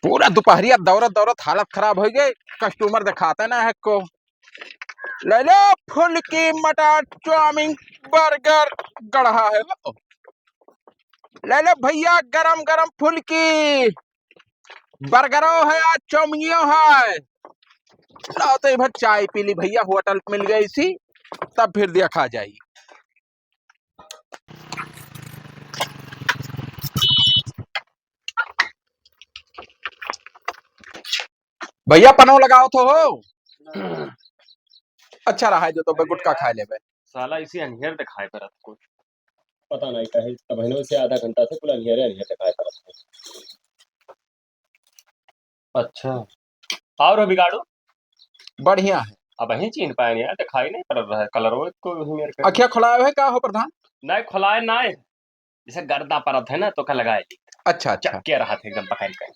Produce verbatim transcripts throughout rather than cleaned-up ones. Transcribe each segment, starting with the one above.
पूरा दुपहरिया दौरत दौरत हालत खराब होइ गए, customer देखाते ना है को। ले लो फुल्की, मटर, चाउमीन, बर्गर, गढ़ा है लो। ले लो भइया गरम गरम फुल्की, बर्गरो है, आज चाउमीनो है। लाओ तो इधर चाय पी ली भइया, होटल मिल गई सी, तब फिर देखा जाई। भइया पनौ लगावत हो? अच्छा रहा है जो तो बे गुटखा खाए लेबे। साला इसी अनहियर देखाए परत कुल। पता नहीं काहे, तब है ना, उसे आधा घंटा से कुल अनहियर, अनहियर देखाए परत है। अच्छा, और हो बिगाड़ू? बढ़िया है। अब ही चीन पाए नहीं यार, देखाई नहीं पड़ रहा है, कलर वो को ही मेरे को। अखिया खुलाए है का हो प्रधान? नहीं, खुलाए ना है, जैसे गर्दा परत है ना, तो का लगाए ली। अच्छा, अच्छा। चक्के रहा थे एकदम पकड़ के।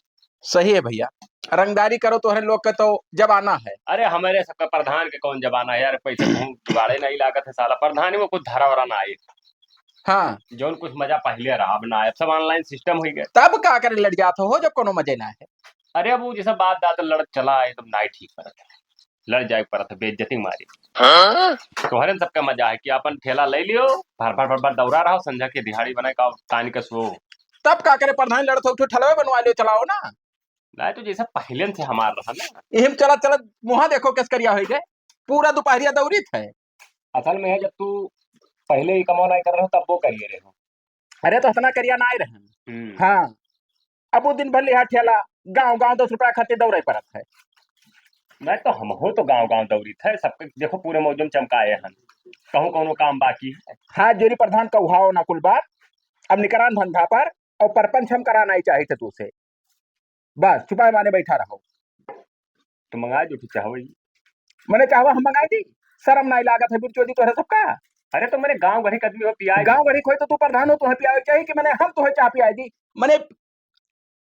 सही है भइया, रंगदारी करो तोहरे लोग के तो जमाना है। अरे, हमारे सबका प्रधान के कौन जमाना है यार, पैसे बहुत जुगाड़े नहीं लागत है साला, प्रधान वो कुछ धरा वरा ना आए। हाँ। जौन कुछ मजा पहले रहा, अब ना आए, अब सब online system हो गया। तब का करे लड़ जात हो जब कोनो मजे ना है? अरे, अब वो जैसा बात दात लड़ चला है, तब ना ही ठीक परत है। लड़ जाए परत है, बेइज्जती मारी। हाँ? तोहरे न सबका मजा है कि अपन ठेला ले लियो, भर भर भर भर दौरा रहो, संझा के दिहाड़ी बनाए का तानी का सो। तब का करे प्रधान, लड़त हो, उठो, ठेलवे बनवा लियो, चलाओ ना। नहीं तो जैसा पहले से हमार रहा ना। इहिम चलत चलत मुहा देखो केस करिया होइ गए, पूरा दुपहरिया दौरित है। असल में है, जब तू पहले ही कमाओ नहीं कर रहे हो, तब वो करिए रहे हो। अरे तो इतना करिया ना आए रहन। हम्म। हाँ, अब वो दिन भर लिहा ठेला, गाँव गाँव दस रुपया खातिर दौड़े पड़त है। नहीं तो हम हो तो गाँव गाँव दौड़ित है, सबके देखो पूरे मौजम चमकाए हन, कहूँ कौनो काम बाकी है। हाथ जोड़ी प्रधान, कहुआओ ना कुल बात, अब निकरान धंधा पर, और परपंच हम कराना ही चाहिए तू से। बस, छुपाए माने बैठा रहो। तो मंगाए जो तू चाहवे। मने चाहवा हम मंगाए दी? शर्म नाई लागत है, बिरचोदी तोहरे सबका। अरे, तो मने गाँव घर के आदमी हो, पियाए गाँव घर के होई तो तू प्रधान हो, तोहे पियावे चाहिए कि मने हम तोहे चाह पियाए दी? मने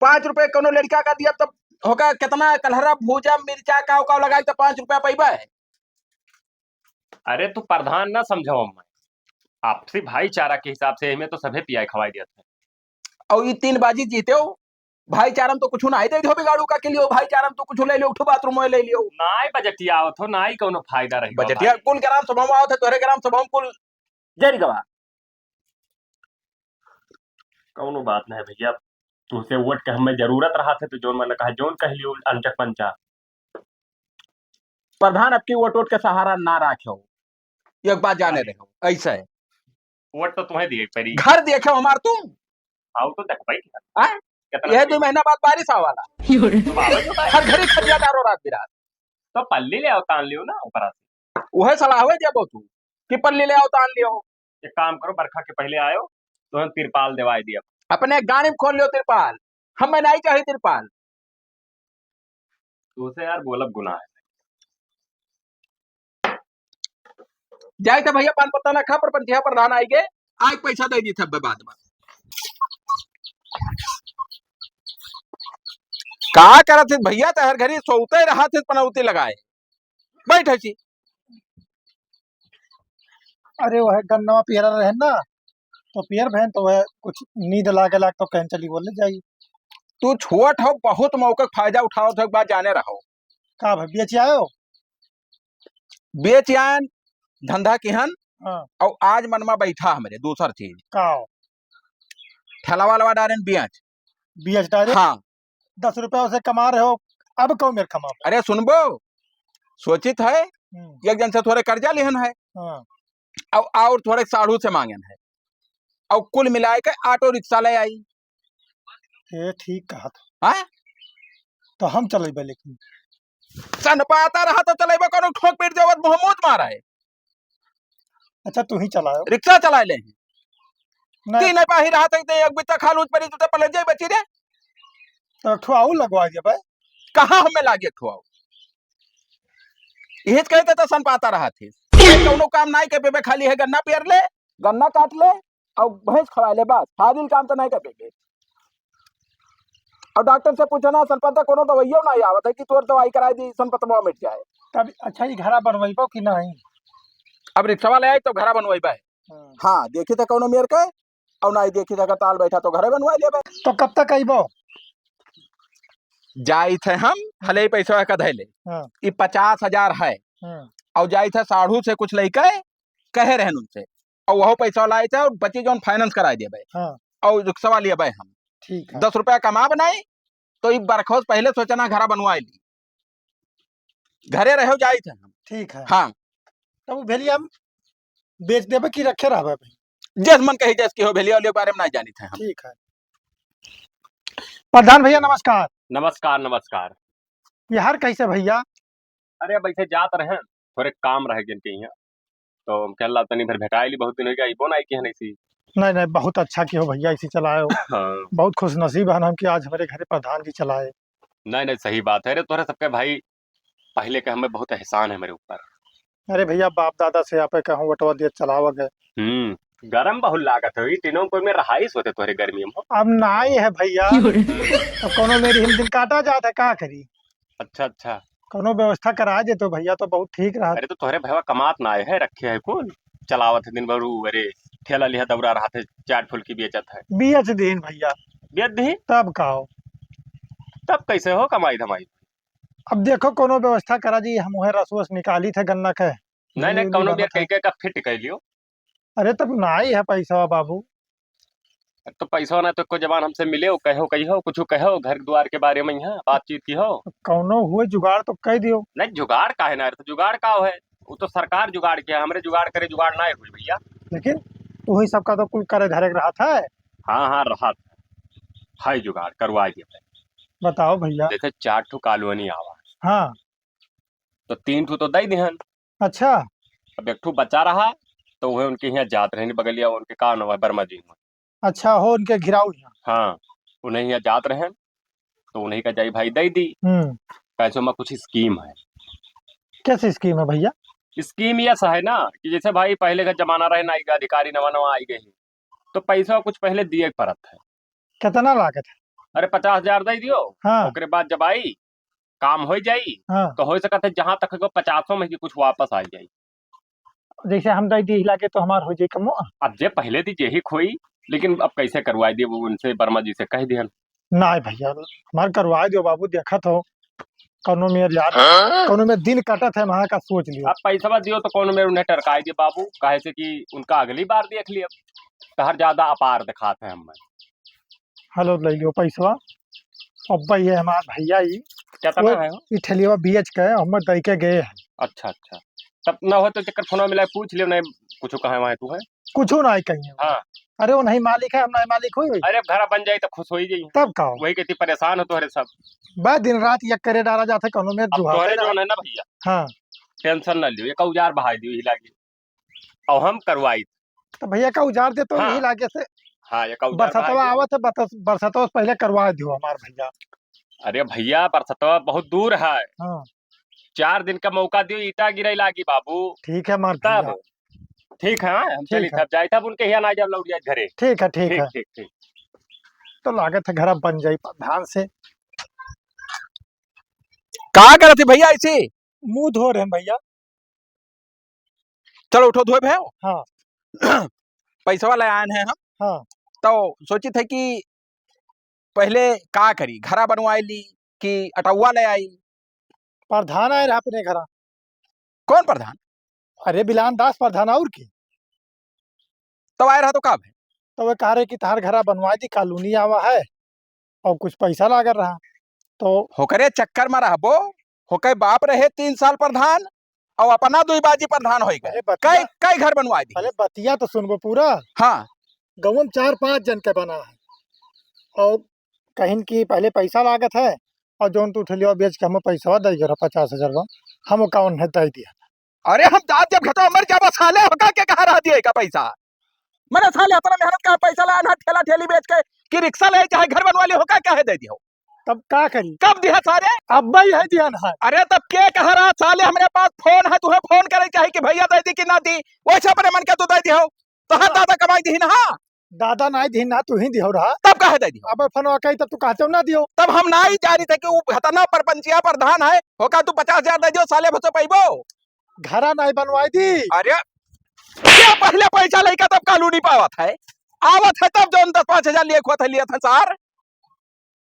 पाँच रुपए कोनो लड़का का दिया, तब होका कितना कलहरा भूजा, मिर्चा, काव काव लगाई, तो पाँच रुपया पैबा है। अरे, तू प्रधान ना समझो, मैं आपसी भाईचारा के हिसाब से एमे तो सभे पियाए खवाए दिया था। और ई तीन बाजी जीते हो, भाईचारा में तो कुछ ना ही दे दो बिगाड़ू का के लिए, भाईचारा में तो कुछ ले लियो, उठो बाथरूम में ले लियो। नाई बजटिया आवत हो, नाई कौनो फायदा रही बजटिया। कुल ग्राम सभा में आवत है, तोहरे ग्राम सभा में कुल जरी गवा। कौनो बात नहीं भैया, तुमसे वोट के हमें जरूरत रहा थे तो जौन मैंने कहा, जौन कह लियो अनचक पंचा। प्रधान, अब की वोट, वोट के सहारा ना राखे हो, एक बात जाने रहे हो, ऐसा है। वोट तो तुम्हें दिए परी। घर देखे हो हमार तू? आओ तो देख भाई। हाँ? कितना यह दो महीना बाद बारिश आवाला। बाबा तो हर घड़ी खटिया डारो रात बिरात। तो पल्ली ले आओ, तान लियो ना ऊपर से। वह सलाह हुए देबो तू कि पल्ली ले आओ, तान लियो। एक काम करो, बरखा के पहले आयो तो हम तिरपाल देवाई दिया। अपने गाड़ी में खोल लियो तिरपाल, हमें नहीं चाहिए तिरपाल। तो उसे यार बोलब गुनाह है। जाए थे भैया, पान पत्ता ना खा, पर पंचिया प्रधान आई गए, आए पैसा दे दी थे बाद में। का करत थे भैया, तो हर घड़ी सोते रहा थे, पनौती लगाए बैठे छी। अरे, वह गन्नवा पियरा रहे ना, तो पियर बहन तो वह कुछ नींद लागे लाग तो कहन चली बोले जाई। तू छोट हो, बहुत मौका का फायदा उठाओ थे, एक बात जाने रहो। का भाई, बेच आयो? बेच आयन, धंधा किहन, हाँ। और आज मन में बैठा हमरे दूसर चीज। का हो? ठेलावा लवा डारेन बेच। बेच डारे? हाँ। दस रुपया उसे कमा रहे हो, अब कौ मेर कमा? अरे सुनबो, सोचित है, हम्म। एक जन से थोड़े कर्जा लिहन है, हाँ। और, और थोड़े साढ़ू से मांगन है, और कुल मिलाए के ऑटो रिक्शा ले आई। ये ठीक कहा था। हाँ? तो हम चलेबे, लेकिन सनपाता रहा तो चलेबे, कोनो ठोक पीट जावत मुँह मूत मारा है। अच्छा, तू ही चलाओ। रिक्शा चलाए ले। नहीं। तीन पाही रहा तो एक बित्ता खालूच परी, तू तो पलट जाए बची रे। तो एक ठो आऊ लगवा दे भाई। कहाँ हमें लागे एक ठो आऊ? यही तो कहते तो सनपाता रहा थे। कौनो काम नहीं कर पेबे, खाली है गन्ना पेर ले, गन्ना काट ले, और भैंस खवाए ले, बस। हाजिल काम तो नहीं कर पेबे। और डॉक्टर से पूछो ना, सनपत कोनो दवाइयो नहीं आवत है कि तोर दवाई कराई दी, सनपतवा मिट जाए। तब अच्छा, ई घरा बनवाइबो कि नहीं? अब रिक्शा वाले आई तो घरा बनवाइबा है। हाँ। हाँ, देखी तो कौनो मेर के, और नहीं देखी तो अगर ताल बैठा तो घरे बनवा लेबे। तो कब तक अइबो? जाइत है हम, हम्म। हले पैसा का धैले। हाँ। ई पचास हजार है। हम्म। और जाइत है साढ़ू से कुछ लेके, कहे रहन उनसे। और वह पैसा लाइत है और बची जौन finance कराइ देबे। हाँ। और रिक्शा वाली अबे हम। ठीक है। दस रुपया कमाब नाई, तो ई बरखौस पहले सोचना घरा बनवाए ली। घरे रहो जाइत है हम। ठीक है। हाँ। तब उ भेलिया हम बेच देबे कि रखे रहबे भाई? जस मन कही जस की हो, भेलिया वाले बारे में ना जानित है हम। ठीक है। प्रधान भैया नमस्कार। नमस्कार, नमस्कार। यार कैसे भैया? अरे अब ऐसे जात रहे, थोरे काम रहे जिनके यहाँ, तो हम कहला तनी भर भेटाइली, बहुत दिन हो गया, इबो ना आई कि है नहीं सी। नहीं, नहीं, बहुत अच्छा किहो भैया, इसी चलाए हो। हाँ। बहुत खुशनसीब हन हम कि आज हमरे घरे प्रधान जी चलाए। नहीं, नहीं, सही बात है। अरे तोहरे सबके भाई पहले के हमें बहुत एहसान है मेरे ऊपर। अरे भैया, बाप दादा से आपे कहूँ वटवा दिए चलावा गए। हम्म, गरम बहुत लागत है, ई तीनों कोई में रहाइश होते तोहरे गर्मी में। अब नाई है भैया। अब कौनो मेरी हिम दिन काटा जात है, का करी? अच्छा, अच्छा। कौनो व्यवस्था करा दे तो भैया, तो बहुत ठीक रहा। अरे तो तोहरे भैया कमात ना आए है, रखे है कौन? चलावत है दिन भर उ, अरे ठेला लिहा दौड़ा रहा थे, चाट फुल्की बेचत है। बेच दीन भैया। बेच दीन? तब का हो? तब कैसे हो कमाई धमाई? अब देखो कौनो व्यवस्था करा जी, हम उहे रस वस निकाली थे गन्ना के। नहीं, नहीं, बिजली कौनो बना बेर था। कह के का फिट कह लियो। अरे तब नाई है पैसा बाबू। तो पैसा ना तो कोई जबान हमसे मिले हो, कहो, कहो, कुछ कहो घर द्वार के बारे में यहाँ बातचीत की हो। कौनो हुए जुगाड़ तो कह दियो। नहीं, जुगाड़ का है ना, तो जुगाड़ का है? वो तो सरकार जुगाड़ किया, हमरे जुगाड़ करे जुगाड़ ना हुई भैया। लेकिन वही सबका तो कुल करे धरे के रहा था। हाँ, हाँ, रहा था। है जुगाड़, करवा दिया। बताओ भैया। जैसे चार ठो कॉलोनी आवा। हाँ। तो तीन ठो तो दे दिहन। अच्छा। अब एक ठो बचा रहा, तो वह उनके यहाँ जात रहनी बगलिया, उनके का नाम है, वर्मा जी हुआ। अच्छा, हो उनके घिराऊ यहाँ। हाँ, उन्हें यहाँ जात रहन, तो उन्हीं का जाई भाई दे दी। हम्म। कैसे में कुछ स्कीम है। कैसी स्कीम है भैया? स्कीम यह है ना कि जैसे भाई पहले का जमाना रहे ना, अधिकारी नवा नवा आई गए, तो पैसा कुछ पहले दिए के पड़त है। कितना लागत है? अरे पचास हजार दे दियो, हाँ। ओकरे बाद जब आई काम हो जाई, हाँ। तो हो सकत है जहाँ तक है पचासों में कि कुछ वापस आ जाई। जैसे हम दे दी हिला के तो हमार हो जाई कमो। अब जे पहले दी जेही खोई, लेकिन अब कैसे करवाई दी वो उनसे, वर्मा जी से कह दिहन। ना भैया, हमार करवाई दियो बाबू, देखत हो कौनो में यार, हाँ? कौनो में दिन कटत है, वहाँ का सोच लियो। अब पैसा दियो तो कौनो में उन्हें टरकाई दे बाबू, काहे से कि उनका अगली बार देख लियो, तहर ज्यादा अपार दिखात है हमें। हेलो, ले लियो पैसवा। अब ये हमार भैया ई, कितना वो है? ई ठेलिया बेच के हमें दे के गए हैं। अच्छा, अच्छा। तब ना हो तो चक्कर फोन मिला पूछ लियो, नहीं कुछ कहे वहाँ तू है? कुछ ना कहीं। हाँ। अरे वो नहीं मालिक है, हम नहीं मालिक होई। अरे अब घरा बन जाई तो खुश होई जाई। तब का हो? वही कहती परेशान हो तोहरे सब। बस दिन रात ये करे डाला जाते कौनो में अब जुहाते तोहरे रहा। जौन है ना भैया। हाँ। टेंशन ना लियो, एक औजार बहाई दियो ही लागे। और हम करवाई। तो भैया का औजार दे तो हाँ। यही लागे से। हाँ, एक औजार बहाई बरसतवा दियो। आवत है, बरस-, बरसतवा से पहले करवा दियो हमार भैया। अरे भैया, बरसतवा बहुत दूर है। हाँ। चार दिन का मौका दियो, ईटा गिरे लागी बाबू। ठीक है हमार तब भैया। ठीक है, हम ठीक चली है। तब जाए, तब उनके यहाँ ना जब लौट जाए घरे। ठीक है, ठीक ठीक, है। ठीक, ठीक। तो लागत है घरा बन जाई प्रधान से। का करत है भैया ऐसे? मुंह धो रहे हैं भैया। चलो उठो धोए भयो। हाँ। पैसवा ले आए हैं हम। हाँ। तो सोचित है कि पहले का करी, घरा बनवाए ली कि अटौवा ले आई? प्रधान आए रहा अपने घरा। कौन प्रधान? अरे बिलान दास प्रधान और की। तब आए रहा तो का भे? तो वे कह रहे कि तहार घरा बनवाए दी, कॉलोनी आवा है और कुछ पैसा लागल रहा। तो होकरे चक्कर में रहबो, होके बाप रहे तीन साल प्रधान और अपना दुई बाजी प्रधान होई गए। अरे बतिया कई, कई घर बनवाए दी। अरे बतिया तो सुनबो पूरा। हाँ। गौवा में चार पांच जन के बना है और कहिन कि पहले पैसा लागत है और जौन तू ठेलिया बेच के हमें पैसा दे दियो पचास हजार बा, हम कौन है दे दिया। अरे हम दांत जब घटो मर जाबो साले, होका के कहा रह दिए का पैसा? मने साले अपना मेहनत का पैसा ला ना ठेला ठेली बेच के कि रिक्शा ले चाहे घर बनवा ले, होका काहे दे दियो? तब का करी? कब दिया सारे? अब भाई है दिया ना। अरे तब के कहा रहा साले, हमरे पास फोन है, तुहे फोन करे चाहे कि भैया दे दी कि ना दी, वैसे अपने मन के तू दे दियो। तो हर हाँ। दादा कमाई दी ना। दादा नाई दी ना, तू ही दियो रहा। तब काहे दे दियो? अब फोन कही तब तू कहते हो ना दियो। तब हम नाई जानी थे कि वो खतरनाक परपंचिया प्रधान है, होका तू पचास हजार दे दियो साले, भसो पैबो। घरा नाई बनवाई दी। अरे, क्या पहले पैसा लेकर तब कॉलोनी पावत है? आवत है तब जौन दस पाँच हजार लिए खोत है, लिया था सार।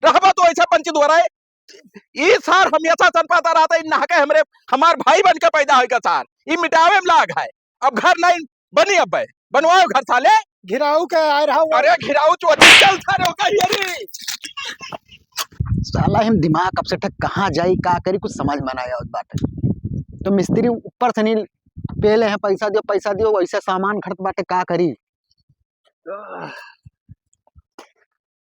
रहबा तो ऐसे पंच द्वारा है। ई सार हमेशा सनपाता रहता, ई नहके हमरे, हमार भाई बन के पैदा होइगा सार, ई मिटावे में लाग है। अब घर नहीं बनी, अब बनवाओ घर साले। घिराऊ के आए रहा हूँ। अरे घिराऊ चोटी, चल सारे, ओका हियरी। साला हम दिमाग अब से ठक कहाँ जाई, का करी, कुछ समझ में ना आवत बाटे। तो मिस्त्री ऊपर से नहीं पेले हैं, पैसा दियो, पैसा दियो, वैसे सामान घटत बाटे, का करी?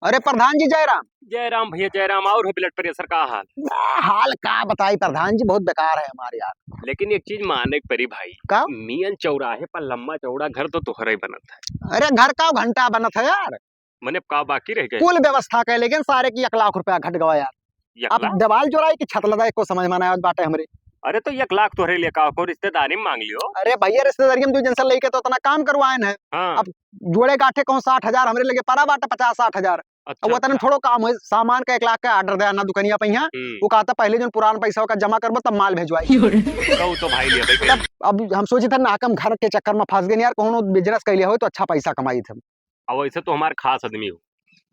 अरे प्रधान जी, जय राम। जय राम भैया, जय राम। और हो blood pressure का हाल? आ, हाल का बताई प्रधान जी, बहुत बेकार है हमारे यार। लेकिन एक चीज माने के परी भाई, का? मेन चौराहे पर लंबा चौड़ा घर तो तोहरे ही बनत है। अरे घर का घंटा बनत है यार। मने का बाकी रह गए? कुल व्यवस्था कह लेकिन सारे की एक लाख रुपया घट गवा यार। एक अब लाख? दीवाल जोड़ाई की छत लदाई को समझ में ना आवत बाटे हमरे। अरे तो एक लाख तोहरे लिए का को रिश्तेदारी में मांग लियो। अरे भैया रिश्तेदारी में दो जन से लेके तो इतना काम करवाए हैं। हाँ। अब जोड़े गाठे कहूँ साठ हजार हमरे लगे पड़ा बाटे, पचास साठ हजार। अच्छा, अब वो इतने अच्छा। थोड़ो काम होई, सामान का एक लाख का order दे आना दुकानिया पे यहाँ, हम्म। वो कहता पहले जो पुरान पैसा का जमा करबो तब माल भेजवाई। तो वो तो भाई लिया भाई। तब अब हम सोची था ना, हम घर के चक्कर में फंस गए यार, कौनो business कैले हो तो अच्छा पैसा कमाई थे। अब वैसे तो हमार खास आदमी हो।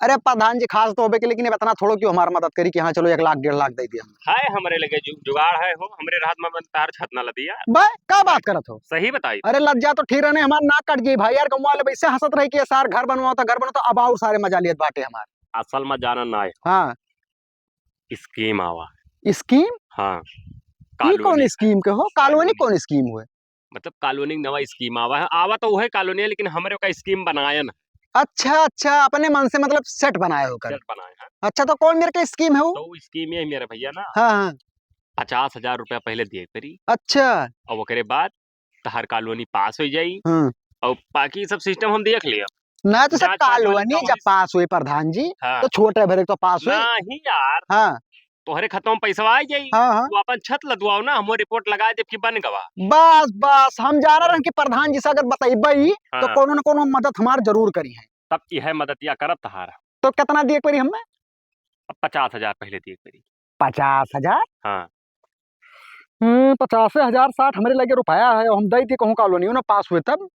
अरे प्रधान जी खास तो होबे के, लेकिन अब इतना थोड़ो क्यों हमार मदद करी कि हाँ चलो एक लाख डेढ़ लाख दे दिया। है हमरे लगे जु-, जुगाड़ है हो, हमरे रात में बन तार छत ना लदिया। बे, का बात करत हो? सही बताई। अरे लज्जा तो ठीक रहने, हमार नाक कट गई भाई यार, गंवा वाले वैसे हंसत रहे कि ये सार घर बनवाओ तो घर बनवाओ, तो अब और सारे मजा लियत बाटे हमार। असल में जाना ना है। हाँ। Scheme आवा। Scheme? हाँ। ई कौन कॉलोनी। Scheme के हो? कॉलोनी कॉलोनी। कौन scheme हुए? मतलब कॉलोनी नवा scheme आवा है, आवा तो वह कॉलोनी है, लेकिन हमरे का scheme बनायन। अच्छा, अच्छा, अपने मन से मतलब set बनाए हो कर। Set बनाए हैं। अच्छा, तो कौन मेरे का scheme है वो? तो वो scheme ये है मेरे भैया ना। हाँ, हाँ। पचास हजार रुपया पहले दिए परी। अच्छा। और ओकरे बाद तहार कॉलोनी पास हो जाई। हाँ। और बाकी सब system हम देख लिया। ना तो सब जांच वांच वाली कॉलोनी जब कॉलोनी। पास हुई प्रधान जी, हाँ। तो छोटे भरे तो पास हुई। नहीं यार। हाँ। तोहरे खतवा में पैसा आ जाई, हाँ, हाँ। तू अपन छत लदवाओ ना, हमो report लगा देब कि बन गवा। बस, बस, हम जाना रहन कि प्रधान जी से अगर बतइबई, तो हाँ। कोनो न कोनो मदद हमार जरूर करी है। तब यह मदद या करब तहार। तो कितना दिए के पड़ी हमें? अब पचास हजार पहले दिए के पड़ी। पचास हजार? हाँ। हम्म, पचासे हजार साठ हमरे लगे रुपया है, हम दे दिए कहूँ कॉलोनी ना पास हुए तब।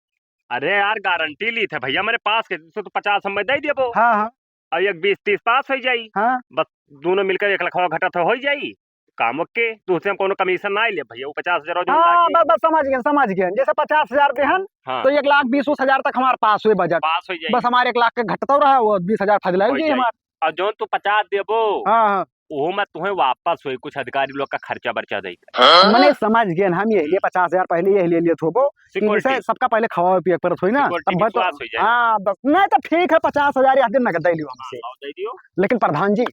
अरे यार, गारंटी ली थे भैया, मेरे पास के, जैसे तो पचास हम दे देबो। हाँ, हाँ। और एक बीस तीस पास हो जाई। हाँ। बस दोनों मिलकर एक लखवा घटा तो हो जाई। काम OK, दूसरे हम कोनो commission ना ले भैया, वो पचास हजार और जो हाँ, लागी। बस, बस समझ गए, समझ गए। जैसे पचास हजार देहन, हाँ। तो एक लाख बीस उस हजार तक हमारे पास हुए budget। पास हो जाई। बस हमारे एक लाख के घटता रहा, वो बीस हजार फजला हो हो जाई जाई। हमारे। और जौन तू पचास देबो, हाँ, हाँ। ओहो में तुहें वापस होई, कुछ अधिकारी लोग का खर्चा बर्चा दे। हाँ? मने समझ गए हम, ये लिए पचास हजार पहले ये लिए लिए थोबो, कि security। जैसे सबका पहले खवावे पिए के पड़त होई ना, security तब बस विश्वास हो जाए। हाँ, बस, नहीं तो ठीक है, पचास हजार या दिन नगद दे लियो हमसे। हाँ, दे दियो। लेकिन प्रधान जी,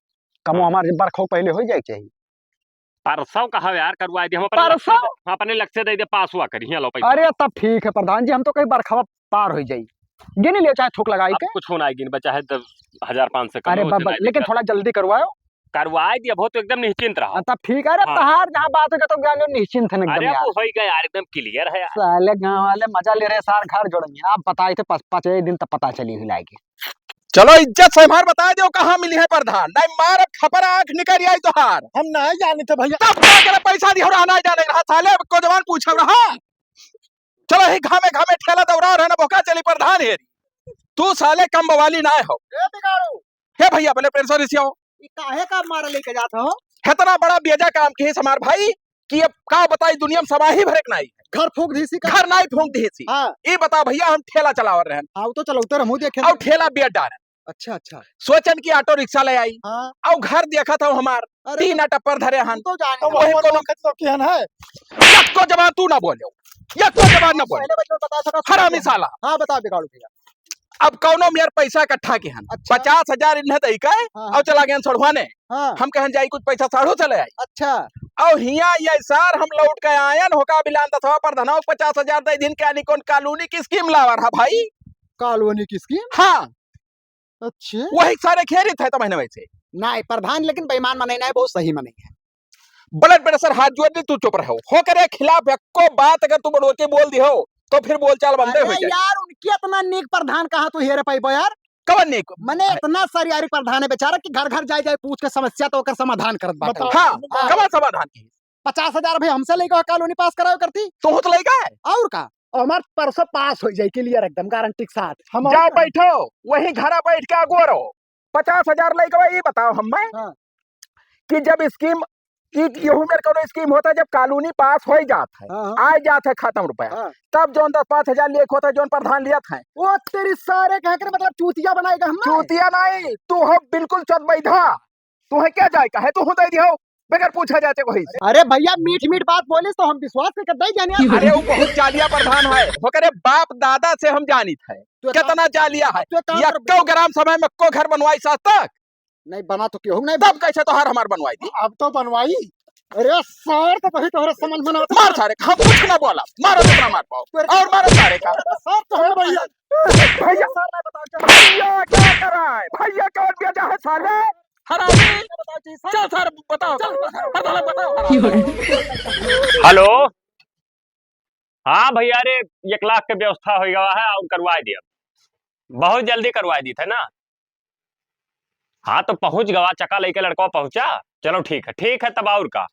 कमो हाँ। हमार जब बरखो पहले हो जाए चाहिए। परसों का है यार, करवाए दे हम अपने परसों? लक्ष्य दे, हाँ, अपने लक्ष्य दे दे, पास हुआ करी, हियाँ लो पैसा। अरे, तब ठीक है प्रधान जी, हम तो कहीं बरखवा पार हो जाई। गिन लियो चाहे थूक लगाई अब के। कुछ होना है, गिन बचा है दस हजार पाँच सौ कम अरे है, उसे बाबा, ना लेकिन दिक्कत। थोड़ा जल्दी करवाओ। करवाए दिया, बहुत एकदम निश्चिंत रहा। हाँ, तब ठीक है। अरे हाँ। तहार जहाँ बात हो गया तो जान लो निश्चिंत है ना एकदम अरे यार। वो हो गया यार, एकदम clear है यार। साले गाँव वाले मजा ले रहे सार, घर जोड़ेंगे। आप बताए थे पाँच, पाँच दिन तब पता चली हिलाए के। चलो इज्जत से हमार बताए दो कहाँ मिली है प्रधान, नहीं मार खपर आँख निकल आई तोहार। हम नहीं जाने थे भैया। तब का करे पैसा दिहो रहा, नहीं जाने रहा साले, को जवान पूछे रहा। चलो ही घामे घामे ठेला दौड़ा रहे ना, बोका चली प्रधान हेरी। तू साले कम बवाली ना हो। ए बिगाड़ू। हे भैया, blood pressure इसी हो। ई काहे का मारा लेके जात हो? इतना बड़ा बेजा काम किहिस हमार भाई कि अब का बताई, दुनिया में समाही भरे के नाई। घर फूंक दिहिसी का? घर नाई फूंक दिहिसी। हाँ। ई बताओ भैया, हम ठेला चलावत रहन। हाँ, वो तो चलौते रहमू देखे। और ठेला बेच डारन। अच्छा, अच्छा। सोचन कि auto रिक्शा ले आई। हाँ। और घर देखत हो हमार, अरे टीना टप्पर धरे हन। तू तो जाने तो वही दो, कोनो लोग तो किहन है। यक्को जबान तू ना बोलो, यक्को जबान ना बोलो। पहले बच्चों बता सका, हरामी साला। हाँ, बता बिगाड़ू भैया। अब कौनो मेर पैसा इकट्ठा किहन, अच्छा। पचास हजार इन्हें दई के, हाँ, हाँ। और चला गए सड़ुआ ने। हाँ। हम कहन जाई कुछ पैसा साढ़ू चले आई। अच्छा। और हिया ये सार हम लौट के आयन, होका बिलान दसवा प्रधानवा पचास हजार दे दिन, क्या नहीं कौन कॉलोनी की scheme लावा रहा भाई? कॉलोनी की scheme? हाँ। अच्छा। वही सारे खेरित है तो महीने वैसे। नहीं, प्रधान लेकिन बेईमान मनई नहीं, बहुत सही मनई है। Blood pressure हाथ जोड़ दी, तू चुप रहो। होकरे खिलाफ एको बात अगर तू बड़ोर के बोल दी हो, तो फिर बोलचाल बंदे अरे हो जाए। यार, उनके इतना नीक प्रधान कहाँ तू हेरे पाइबो यार? कवन नीक? मने अरे। इतना सरियारी प्रधान है बेचारा कि घर घर जाए जाए पूछ के समस्या तो ओकर समाधान करत बाटे। बताओ। हाँ, हाँ। कवन समाधान की? पचास हजार भी हमसे लेके कॉलोनी पास करावे करती। तू तो लेके है। और का? और हमार परसों पास हो जाए clear एकदम गारंटी के साथ। हम जाओ और बैठो, वही घरा बैठ के अगोरो। पचास हजार लेके ये बताओ हमें हाँ। कि जब स्कीम, ई, यहू मेर कौनो स्कीम होत है, जब कॉलोनी पास होइ जात है, हाँ, हाँ। आइ जात है खतम रुपया, हाँ। तब जौन दस पाँच हजार लिए होत है, जौन प्रधान लियत है। ओ तेरी सारे कहे के मतलब चूतिया बनाएगा हम ना? चूतिया नहीं, तू हो बिल्कुल चौदबैधा। तुहैं का जाए का है, तुहूँ दइ दिहो, बगैर पूछा जाए तो वही। अरे भइया, मीठ मीठ बात बोलिस तो हम विश्वास करके दइ जाने। अरे वो बहुत जालिया प्रधान है, ओकरे बाप दादा से हम जानित है, तो एक काम, कितना जालिया है। तो एक काम कर यक्को ग्राम सभा में एक्को घर बनवाइस आज तक? नहीं बना तो केहू नहीं। तब कैसे तोहार हमार बनवाई दी? अब तो बनवाई। अरे सर, तो वही तोहरे समझ में ना आवत। मार सारे, हम कुछ ना बोला, मारो जितना मार पाओ, अरे और मारो सारे का। सर तो हम भइया। भइया, सर ना बताओ, चल। भइया क्या कराए? भइया कौन बेटा है साले? हरामी। चल सर, बताओ। चल, बताओ, हरामी। हेलो। हाँ भइया, अरे एक लाख के व्यवस्था होइ गवा है और करवाइ दिया, बहुत जल्दी करवाइ दीत है ना। हाँ तो पहुँच गवा, चका लइके लड़कवा पहुँचा। चलो ठीक है, ठीक है तब और का।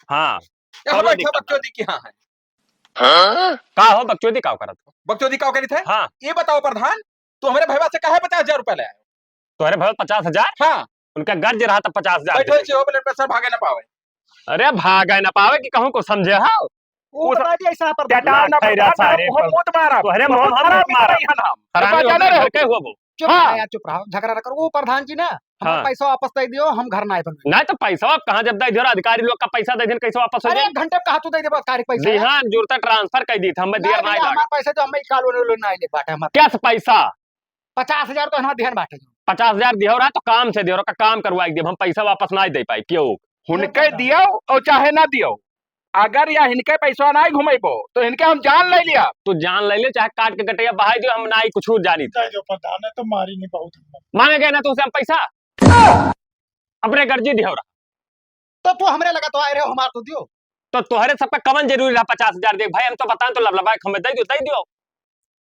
हाँ, ये कौनो हमारे दिक्कत ना। बकचोदी की हाँ है। हाँ? का हो बकचोदी का करत हो? बकचोदी का करित है? हाँ। ये बताओ प्रधान, तू हमरे भइया से काहे पचास हजार रुपया ले आयो? तोहरे भइया पचास हजार? हाँ। उनका गर्ज रहा तब पचास हजार बैठो दे। इसे हो, blood pressure भागे ना पावे। अरे भागे ना पावे कि कहूँ को समझे हो? वो वो बता दिया ऐसा प्रधान। चटाल ना ना खैरा प्रधान, सारे हम को। मुँह मारा। तोहरे मुँह हम हरामी मारा। नहीं है ना हम। हरामी पहचाने हो रहे घर के हो वो। चुप हाँ। रहा यार, चुप रहा, झगड़ा ना करो। वो प्रधान जी ना, हमारा हाँ। पैसा वापस दे दियो, हम घर ना आए बनवाए। नहीं तो पैसा अब कहाँ जब दे दियो, अधिकारी लोग का पैसा दे दिन कैसे वापस हो अरे जाए? एक घंटे में कहा तू दे दे अधिकारी पैसा यार। दिहान जुरता transfer कर दी था, हमें ना दिया भैया, ना हमारा पैसा तो हमें काल वाले लोग ना आए ले बाटे हमारा। क्या पैसा? पचास हजार तो हमारा दिहन बाटे। पचास हजार दियो रहा तो काम से दियो रहा, का काम करवाई देब, हम पैसा वापस ना दे पाई क्यों? हुनके दियो और चाहे ना दियो, अगर या हिनके पैसा ना घुमेबो तो हिनके हम जान ले लिया। तू जान ले ले, चाहे काट के गटैया बहाई दियो, हम ना ही कुछ जानी। जाए दो प्रधान, नहीं तो मारी नहीं बहुत हम। मांगे गए ना तुमसे हम पैसा, अपने गर्जी दियो रहा। तो तू हमरे लगा तो आए रहे हो, हमार तो दियो। तो तोहरे सबका कवन जरूरी रहा पचास हजार दे भाई, हम तो बताएं तो लबलबाए हमें दे दियो, दे दियो।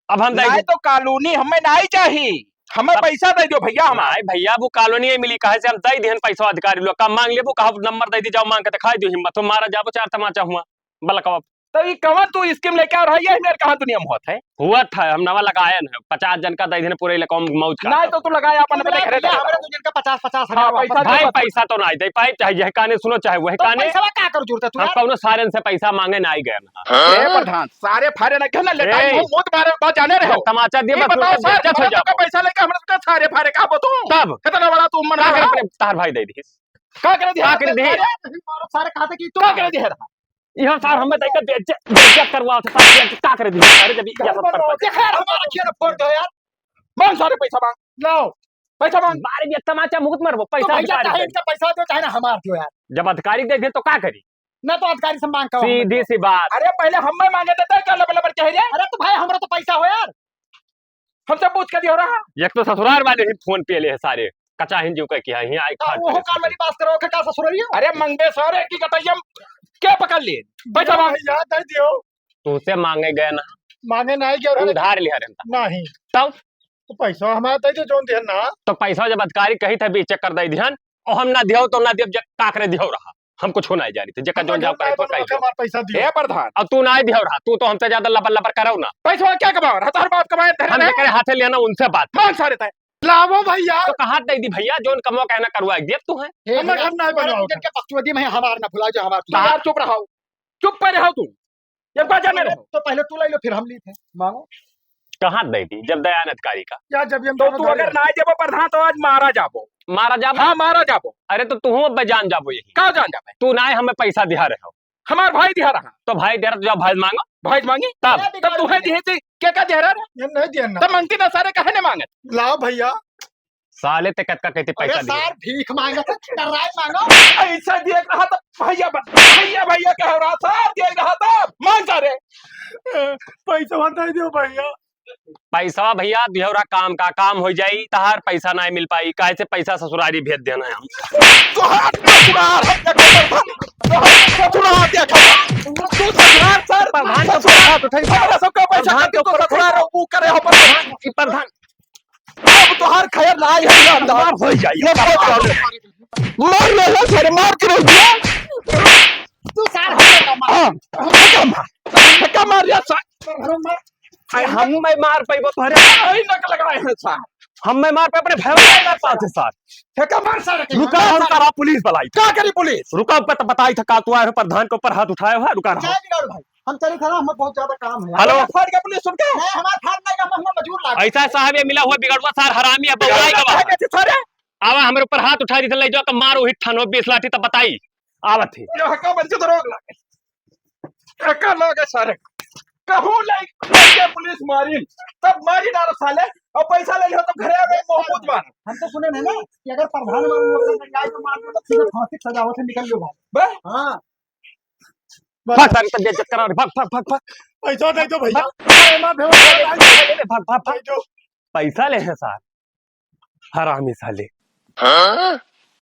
अब हम दे नहीं दी। तो कॉलोनी हमें नहीं चाहिए, हमें अब पैसा दे दियो भैया, हमार। नहीं भैया, वो कॉलोनी ही मिली, कहे से हम दे दिहन पैसा अधिकारी लोग का, मांग लेबो, कहा नंबर दे दी, जाओ मांग के दिखाई दियो, हिम्मत हो मारा जाबो चार तमाचा हुआ बलकवा। तो ये कवन तू स्कीम लेके आ रहा है, ये मेरे कहाँ दुनिया में होत है? हुआ था, हम नवा लगायन है, पचास जन का दे देने पूरे इलाका में मौज का। नहीं तो तू लगाया अपन तुम में देख रहे भैया, थे। हमारे दो जन का पचास पचास हजार हाँ, वापस पैसा दे। भाई, पैसा तो नहीं दे पाए, चाहे यह काने सुनो, चाहे वह तो काने। पैसा का कर जरूरत है तू हम यार? कौनो सारन से पैसा मांगे ना आई गए ना। ए प्रधान, सारे फारे ना कहना लेटा ए। मुंह, मुंह तुम्हारे बात जाने रहे हो। तमाचा दिए ये बस बताओ उनका सर, बेइज्जत हो हमारे जाओ। का पैसा लेके हमारे का सारे फारे का बताऊं? तब? कितना बड़ा तू मन का रहा। करे अपने तार भाई दे दी। का करे दिया? का करे दिया? अरे, मारो सारे खाते की तू का करे दिया? इहो सार हमें देख के बेइज्जत, बेइज्जत करवा से सार बेइज्जत का करे दी? अरे जब ये सब कर ये खैर हमारा खेल फोड़ दो यार। मांग सारे पैसा मांग। लाओ। पैसा मांग। बारे ये तमाचा मुफ्त मरबो, तो पैसा भैया अधिकारी चाहे दे। इनका पैसा दो, चाहे ना हमार दो यार। जब अधिकारी दे दे तो का करी? ना तो अधिकारी से मांग का सीधी सी बात। अरे पहले हमें मांगे देते, क्या लबर लबर कह रहे? अरे तो भाई हमारा तो पैसा हो यार। हमसे पूछ के दियो रहा। एक तो ससुराल वाले ही फोन पे ले है सारे, कचाहिन जी कह के यहाँ आई तो खाट वो पे। काल वाली बात करो, का ससुराल हो? अरे मंगेश और एक ही कटैया क्या पकड़ लिए? पैसा मांग। भैया, दे दियो। तुमसे मांगे गए ना। मांगे नहीं गए तू रहे। उधार लिया रहता। नहीं। तब? तो पैसा हमारा दे दो, जोन दिहन ना। तो पैसा जब अधिकारी कही थे बीस चक्कर दे दिहन, और हम ना दियो तो ना दियो, जे का करे दियो रहा। हम कुछ ना जानी थे, जेका जोन जाओ करे तो कही दो। हमारा पैसा दियो। ए प्रधान। अब तू ना दियो रहा, तू तो हमसे ज्यादा लबर लबर करो ना। पैसा क्या कमाओ? हजार बाप कमाए थे हम ना। जेकरे हाथे लेना उनसे बात। मांग सारे थे। लावो भैया। तो कहा दे दी भैया, जोन कमवा कहना करवा दिया तू है। हे हमारे भैया, घर ना तुम्हारे बनवाओ। जन के बकचोदी में हमार ना भुलाओ जो हमार तू यार चुप रहो। चुप पे रहो तू। जब का जाने रहो। तो पहले तू ले लो, फिर हम ली थे। मांगो। कहाँ दे दी? जब दयान अधिकारी का। या जब ये तो तू अगर ना जाबो प्रधान, तो आज मारा जाबो। मारा जाबो? हाँ, मारा जाबो। अरे, तो तू अब जान जाबो यही। का जान जाबे? तू ना हमें पैसा दिया रहे हो। हमार भाई दिया रहा। तो भाई दिया रहा, तो जाओ भाई मांगो। भाई मांगी? तब? तब तू है दिए थे, क्या का दिया रहा? ये नहीं दिया ना। तब मांगती ना सारे, काहे नहीं मांगे? लाओ भैया। साले ते कतका कहते अरे पैसा दिए। सार, भीख मांगा था, टर्राई मांगो। पैसा दिए रहा था, भैया बन-, भैया, भैया कह रहा था, दिए रहा था, मांग सारे। पैसा दे दियो भैया। पैसा भैया, दियो रहा काम का, काम हो जाई, तहार पैसा ना मिल पाई, काहे से पैसा ससुरारी भेज देना है हम। तोहार ससुरार, तोहार ससुरार देखो। तू ससुरार सर, प्रधान के ससुरार, ऊपर हाथ उठाई। हमारा सबका पैसा प्रधान खातिर के तो ऊपर ससुरार, वो करे हो प्रधान। ई प्रधान। अब तोहार खैर ना आई है, ना अंदर। मार हो जाई। ये मार डालो। मार ले लो, सारे मार के रख दिया। तू सार हो गया, मार। हाँ, धक्का मार। धक्का मार या सार। अरे हम मैं मार पाइबो तोहरे। आई नक लगाए हैं सार। हम मैं मार पे अपने भैया का साथ है सार। फेंका मार सारे के, रुका, मार हम सारे। करा पुलिस बुलाई। का करी पुलिस? रुका, बत-, बताई था का तू आए हो प्रधान के ऊपर हाथ उठाए हो, रुका रहा। जाए बिगाड़ू भाई, हम चली थाना, हमें बहुत ज्यादा काम है। हेलो। हमारा फाड़ के पुलिस सुन के। नहीं, हमारा फाड़ नहीं, हम, हम मजूर लाग। ऐसा है साहब, ये मिला हुआ बिगड़वा सार, हरामी है, बउराई का बात। सारे। आवा, हमरे ऊपर हाथ उठा दी थे, ले जाओ, के मारो हिट ठानो बीस लाठी, तब बताई। आवत ही। ये हक्का बच्चे तो रोक लागे। हक्का लागे सारे। कहूँ ले, लेके पुलिस मारी, तब मारी डालो साले, और पैसा ले लियो तो घरे आवे, मोहम्मद मार। हम तो सुने नहीं ना कि अगर प्रधान वाले लोग ने न्याय को मार दो तो सीधे फांसी की सजा होते निकल लो भाई। बे? हाँ। भाग सारे, तब बेइज्जत करा रहे, भाग, भाग, भाग, भाग। पैसा दे दो भैया। भाग। अरे माँ, भेड़ भाग, भाग, भाग। भाग, भाग। पैसा ले हैं सार, हरामी साले। हाँ?